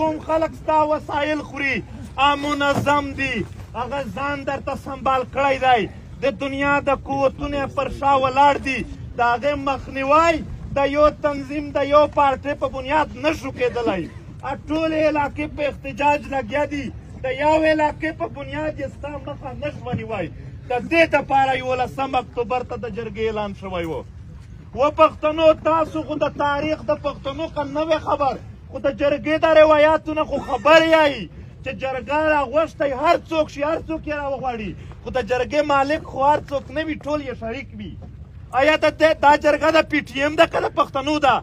کوم خلک ستا وسایل خوري منظم دي، هغه ځان درته سنبال کړی دی، د دنیا د قوتونو پر شا ولاړ دي. د هغې مخنیوی د یو تنظیم د یو پارټۍ په بنیاد نشو کېدلی. ټولې علاقې په احتجاج لګیا دي، د یو علاقې په بنیاد یې ستا مخه نشوه نیوی. د دې دپاره 11 اکتوبر ته د جرګې اعلان شوی و. و پښتنو، تاسو خو د تاریخ د پښتنو که نه وې خبر، خو د جرګې د روایاتو نه خو خبر یئ چې جرګه راغوښتی هر څوک شي، هر څوک یې راوغواړي، خو د جرګې مالک خو هر څوک نه وي، ټول یې شریک وي. آیا دا جرګه د پي ټي ایم ده که د پښتنو ده؟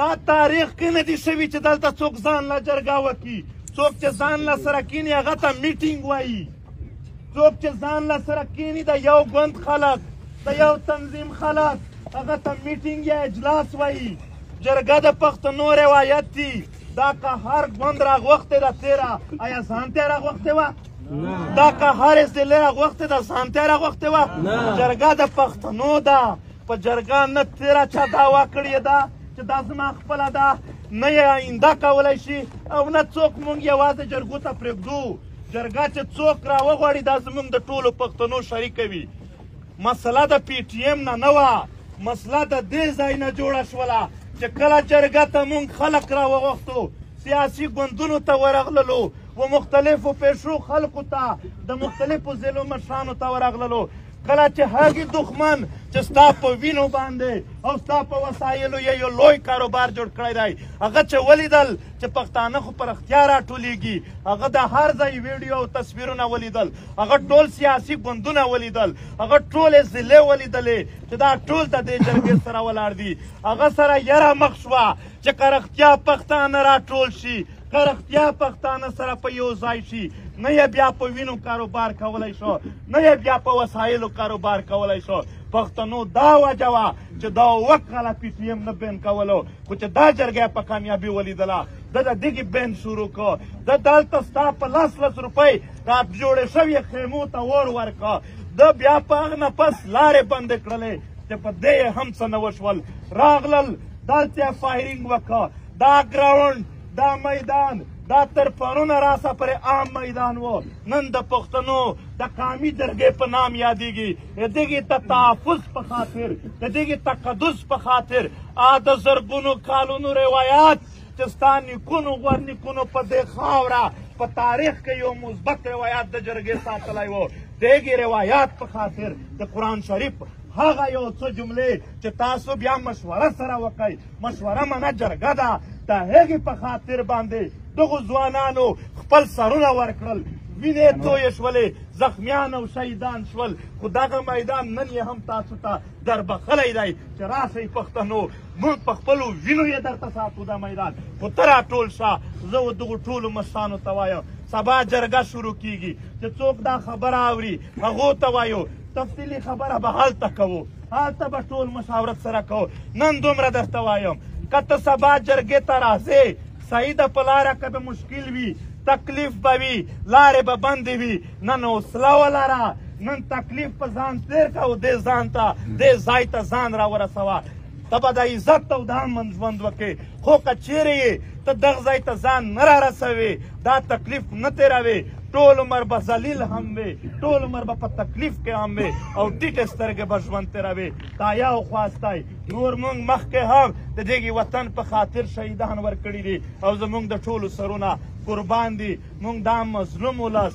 دا تاریخ کې نه دي شوي چې دلته څوک ځان له جرګه وکړي. څوک چې ځان له سره کیني هغه ته میټینګ وایي. څوک چې ځان له سره کیني د یو ګوند خلک، د یو تنظیم خلک، هغه ته میټینګ یا اجلاس وایي. جرګه د پښتنو روایت دي. دا که هر ګوند راغوښتې ده تېره، آیا ځان ته یې راغوښتې وه؟ دا که هر ضلع راغوښتې ده ځان ته یې راغوښتې وه؟ جرګه د پښتنو ده. په جرګه نه تېره چا دعوا کړې ده چې دا زما خپله ده، نه یې آینده کولی شي او نه څوک مونږ یوازې جرګو ته پرېږدو. جرګه چې څوک راوغواړي دا زمونږ د ټولو پښتنو شریکه وي. مسله د پي ټي ایم نه نه وه، مسله د دې ځای نه جوړه شوله چې کله جرګه ته مونږ خلک راوغوښتو، سیاسي ګوندونو ته ورغللو و مختلفو پیشو خلکو ته، د مختلفو ضلعو مشرانو ته ورغللو، کله چې هغې دښمن چې ستا په وینو باندې او ستا په وسایلو یې یو لوی کاروبار جوړ کړی دی، هغه چې ولیدل چې پښتانه خو په رښتیا راټولیږي، هغه د هر ځای ویډیو او تصویرونه ولیدل، هغه ټول سیاسي ګوندونه ولیدل، هغه ټولې ضلعې ولیدلې چې دا ټول د دې جرګې سره ولاړ دي. هغه سره یره مخ شوه چې که رښتیا پښتانه راټول شي، که رښتیا پښتانه سره په یو ځای شي، نه یې بیا په وینو کاروبار کولی شو، نه یې بیا په وسایلو کاروبار کولی شو. پښتنو دا وجه وه چې دا 7 کاله پي ټي ایم نه بین کولو، خو چې دا جرګه په کامیابي ولیدله، ده د دغې بین شروع کړ. ده دلته ستا په 10 روپۍ را جوړې شوې خیمو ته اور ورکړ. ده بیا په هغه نه پس لارې بندې کړلې چې په دې یې هم څه نه وشول. راغلل دلته یې فایرینګ وکړ. دا ګراونډ، دا میدان، دا تر پرونه راسه پرې عام میدان و، نن د پښتنو د قامي جرګې په نام یادېږي. د دغې د تحفظ په خاطر، د دغې تقدس په خاطر، د زرګونو کالونو روایات چې ستا نیکونو غورنیکونو په دې خاوره په تاریخ کې یو مثبت روایت د جرګې ساتلی و، دغې روایات په خاطر د قرآن شریف هغه یو څه جملې چې تاسو بیا مشوره سره وکئ، مشوره منه جرګه ده، د هغې په خاطر باندې دغو ځوانانو خپل سرونه ورکړل، وینې تویې شولې، زخمیان او شهیدان شول. خو دغه میدان نن یې هم تاسو ته دربخلی دی چې راشئ پښتنو، موږ په خپلو وینو یې درته ساتو دا میدان، خو ته راټول شه. زه و دغو ټولو مشرانو ته وایم، سبا جرګه شروع کیږي، چې څوک دا خبره اوري هغو ته وایو، تفصیلي خبره به هلته کوو، هلته به ټول مشاورت سره کوو. نن دومره درته وایم، که ته سبا جرګې ته راځې، صحیح ده په لاره که به مشکل وي، تکلیف به وي، لارې به بندې وي، نن حوصله ولره، نن تکلیف په ځان تېر کړه او دې ځان ته، دې ځای ته ځان راورسوه، ته به د عزت او د امن ژوند وکړې. خو که چیرې یې ته دغه ځای ته ځان نه رارسوې، دا تکلیف نه تېروې، ټول عمر به ذلیل هم وې، ټول عمر به په تکلیف کې هم وې او ټیټې سترګې به ژوند تېروې. دا یو خواست دی. نور موږ مخکې هم د دغې وطن په خاطر شهیدان ورکړي دي او زموږ د ټولو سرونه قربان دي. موږ دا مظلوم ولس،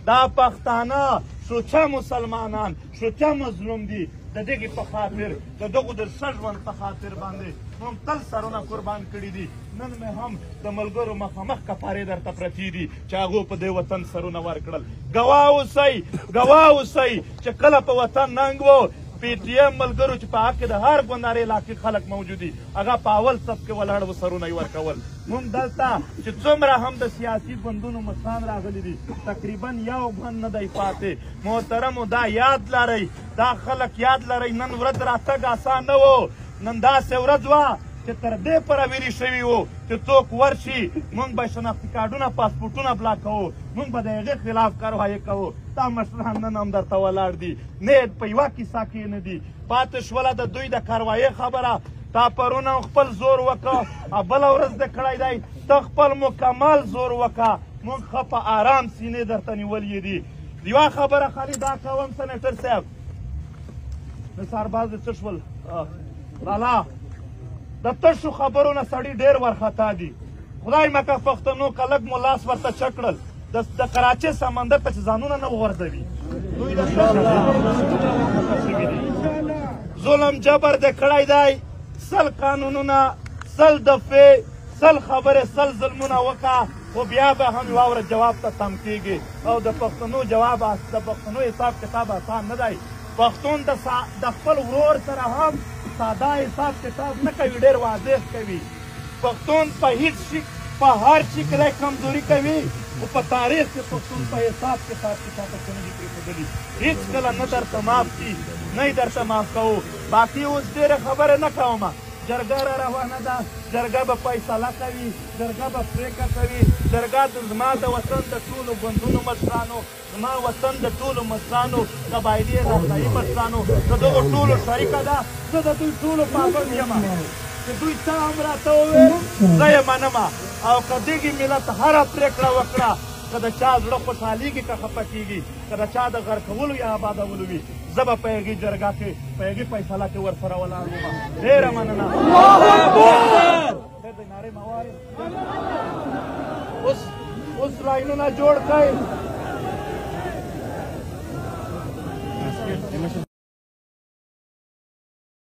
دا پښتانه سوچه مسلمانان سوچه مظلوم دي، د دغې په خاطر، د دغو د ښه ژوند په خاطر باندې موږ تل سرونه قربان کړي دي. نن مې هم د ملګرو مخامخ کفارې درته پرتې دي چې هغو په دې وطن سرونه ورکړل. ګواه اوسئ، ګواه اوسئ چې کله په وطن ننګ و، پي ټي ایم ملګرو چې په حق کې د هر ګوند هرې علاقې خلک موجود دي، هغه په اول صف کې ولاړ و، سرونه یې ورکول. موږ دلته چې څومره هم د سیاسي ګوندونو مشران راغلي دي، تقریبا یو ګوند نه دی پاتې. محترمو، دا یاد لرئ، دا خلک یاد لرئ، نن ورځ راتګ اسان نه و، نن داسې ورځ وه چې تر دې پره ویلي شوي وو چې څوک ورشي موږ به شناختي کارډونه پاسپورټونه بلاک کوو، موږ به د هغې خلاف کاروايي کوو. دا مشران نن هم درته ولاړ دي، نه په یوه کیسه کې نه دي پاتې شوله. د دوی د کاروایي خبره تا پرون هم خپل زور وکړه او بله ورځ دې کړی دی، ته خپل مکمل زور وکړه. موږ ښه په آرام سینې درته نیولې دي. یوه خبره خالي دا کوم سنیټر صاحب، نثار باز دې څه شول؟ لالا د تشو خبرو نه سړي ډېر ورخطا دي. خدای مکه پښتنو که لږ مو لاس ورته چکړل د کراچۍ سمندر ته چې ځانونه نه وغورځوي. دوی د ظلم جبر دې کړی دی، 100 قانونونه، 100 دفعې، 100 خبرې، 100 ظلمونه وکړه، خو بیا به هم یوه ورځ جواب ته تم کېږي. او د پښتنو جواب، د پښتنو حساب کتاب اسان نه دی. پښتون د خپل ورور سره هم ساده حساب کتاب نه کوي، ډېر واضح کوي. پښتون په هیڅ شي، په هر شي کې کمزوري کوي، خو په تاریخ کې پښتون په حساب کتاب کې چاته څه نه دي پرېښودلي. هېڅکله نه درته معاف کړي، نه یې درته معاف کوو. باقي اوس ډېره خبره نه کوم. جرګه را روانه ده، جرګه به فیصله کوي، جرګه به پرېکړه کوي. جرګه د زما د وطن د ټولو ګوندونو مشرانو، زما وطن د ټولو مشرانو، قبایلي علاقایي مشرانو، د دغو ټولو شریکه ده. زه د دوی ټولو پابند یم چې دوی څه هم راته وویل زه یې منم. او که دغې ملت هره پرېکړه وکړه، که د چا زړه خوشحالېږي که خفه کېږي، که د چا د غرقولو یا آبادولو وي، زه به په هغې جرګه کې په هغې فیصله کې ورسره ولاړ وم. ډېره مننه. نارې مه وایئ. اوس لاینونه جوړ کړئ.